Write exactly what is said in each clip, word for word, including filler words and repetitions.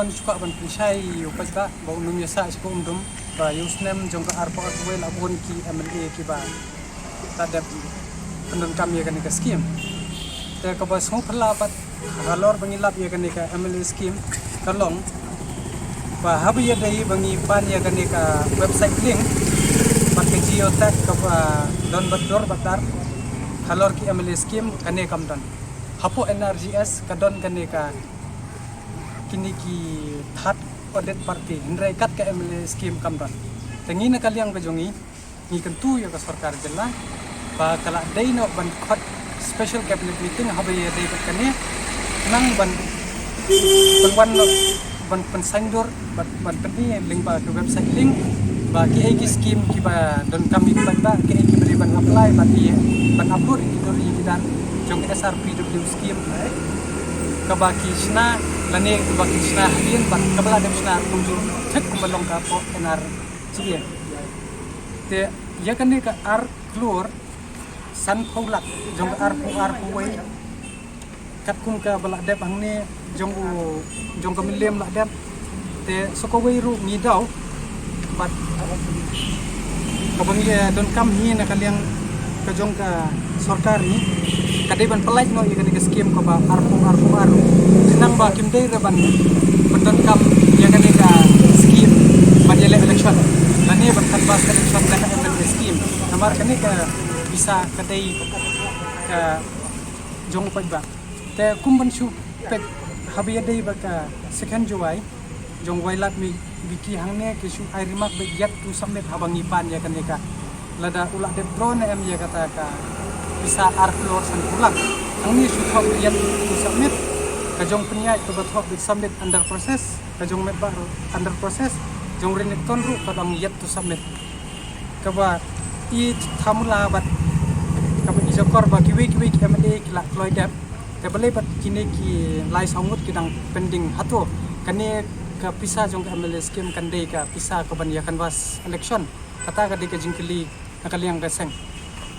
Ngan shu kwah ban pynshai ïa u paidbah ba un ym ïa sah sha ka um dum ba ïa u snem jong ka arphew arphew wei la bun ki M L A kiba la dep pyndonkam ïa kane ka skim. Te kaba sngewphylla pat halor ba ngi lap ïa kane ka M L A skim ka long ba haba ïadei ba ngi pan ïa kane ka website link bad ka geotag kaba don bad dor bad dar halor ki M L A skim kane kam don. Hapoh N R G S ka don kane ka kine ki third audit party hynrei kat ka M L A skim kam don. Te ngi na ka liang ka jong ngi ngi kyntu ïa ka sorkar jylla ba ka la dei noh ban khot special cabinet meeting haba ïadei bad kane nang ban pynwan noh ban pynsaindur ban ban pyni lyngba ka website link ba kiei ki skim kiba donkam ïa ki paidbah, kiei kiba dei ban apply bad ïa ban upload ïa ki dur ïa ki dar jong ka S R P W skim kaba ki shna lane kaba ki shna hadien bad kaba la dep shna kumjuh thik kumba long ka hapoh N R G S. Te ïa kane ka ar klur sanphew lak jong ka arphew arphew wei katkum kaba la dep hangne jong u jong ka Mylliem la dep. Te sa kawei ruh ngi daw bad kaba ngi donkam hi na ka liang ka jong ka sorkar hi ka dei ban pynlait noh ïa kane ka skim kaba arphew arphew ar. Khnang ba kim dei re ban pyndonkam ïa kane ka skim ban ïaleh election lane ban canvass election da ka M L A skim. Namar kane ka pisa ka dei ka jong u paidbah. Te kum ban shu peit haba ïadei bad ka second Jowai jong Wailadmiki hangne ki shu ai remark ba yet to submit haba ngi pan ïa kane ka lada u la dep draw ne em ïa kata ka pisa ar klur sanphew lak. Hangne shu thoh yet to submit ka jong Pynïaid kaba thoh ba submit under process ka jong Metbah ruh under process jong Rynïapton ruh ka dang yet to submit. Kaba i thamula bad kaba i jakor ba kiwei kiwei ki M L A ki la kloi dep. Te balei bad kine ki lai saw ngut ki dang pending hato kane ka pisa jong ka M L A skim kan dei ka pisa ka ban ïa canvass election. Kata ka dei ka jingkylli na ka liang ka seng.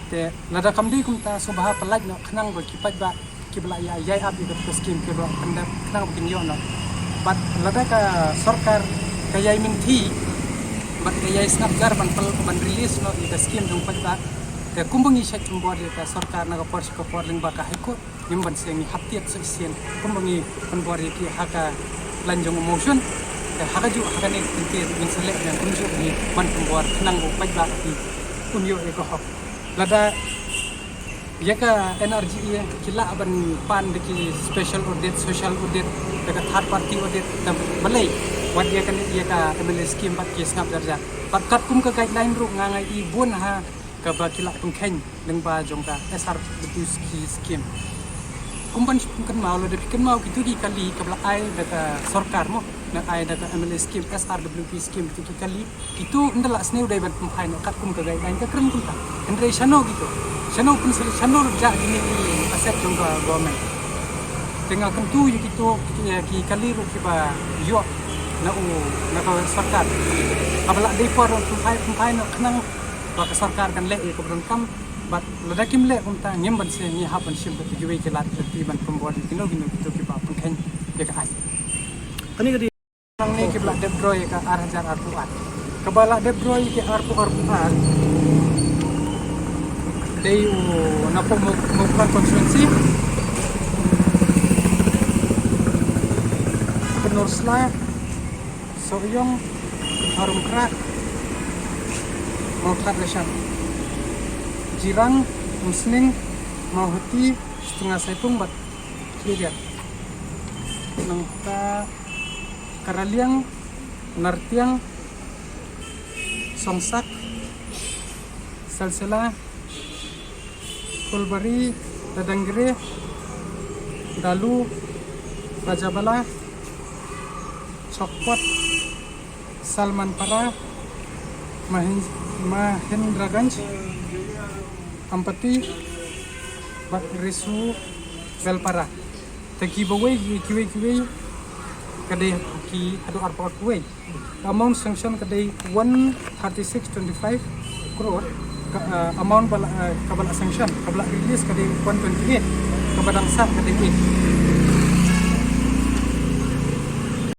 Te lada kam dei kumta sngewbha pynlait noh khnang ba ki paidbah kiba la ïa ïai ap ïa ka skim kiba la pyndep khnang ba kin ïoh noh. Bad lada ka sorkar ka ïai mynthi bad ka ïai sngap jar ban pynlait ban release noh ïa ka skim jong paidbah. Te kumba ngi shait pynbor ïa ka sorkar na ka por sha ka por lyngba ka High Court ngim ban seng ngi hap tied shisien kumba ngi pynbor ïa ki ha ka lain jong u motion. Te ha kajuh ha kane ka kynti ngin sa leh ïa kumjuh ngi ban pynbor khnang ba u paidbah un ïoh ïa ka hok. Lada ïa ka N R G S ki lah ban pan da ki special audit, social audit, da ka third party audit, da balei wat ïa kane ïa ka M L A skim bad ki sngap jar jar. Bad katkum ka guideline ruh nga nga i bun ha kaba ki lah pynkheiñ lyngba jong ka S R W P skim. Kum ban shu pynkynmaw lada phi kynmaw kito ki kali kaba la ai da ka sorkar mo, la ai da ka M L A skim, S R W P skim, kito ki kali. Kito ynda la sniew dei ban pynphai noh katkum ka guideline ka kren kumta. Hynrei shano kito, shano pynsel, shano rujak kine ki asset jong ka government. Te nga kyntu ïa kito ki, ki kali ruh kiba ïoh na u, na ka sorkar. Haba la dei por pynphai, pynphai noh khnang ba ka sorkar kan leh ïa kaba donkam. Bad lada kim leh kumta ngim ban seng ngi hap ban shim bad kiwei ki lad lynti ban pynbor ïa kino kino kito kiba pynkheiñ ïa ka aiñ. Kane ka dei Nangne kiba la dep draw ïa ka ar hajar arphew ar. Kaba la dep draw ïa ka arphew arphew ar. Dei u napoh Mawkyrwat constituency. Kynnoh Sla, Sohiong, Harum Krah, Mawthadraishan, Jirang, Umsning, Mawhati, Stunga Saipung bad Khliehriat. Nangta Karaliang, Nartiang, Songsak, Salsela, Kolbari, Dadangre, Dalu, Rajabala, Chokpot, Salmanpara, Mahin-, Mahendraganj, Ampati, bad Risu, Belpara. Te kiba wei, kiwei kiwei ka dei ki haduh arphew arphew wei. Amount sanction ka dei one thirty six twenty five crore. Ka, uh, amount ba la, uh, kaba la sanction, kaba la release ka dei one twenty eight, kaba dang sah ka dei eight.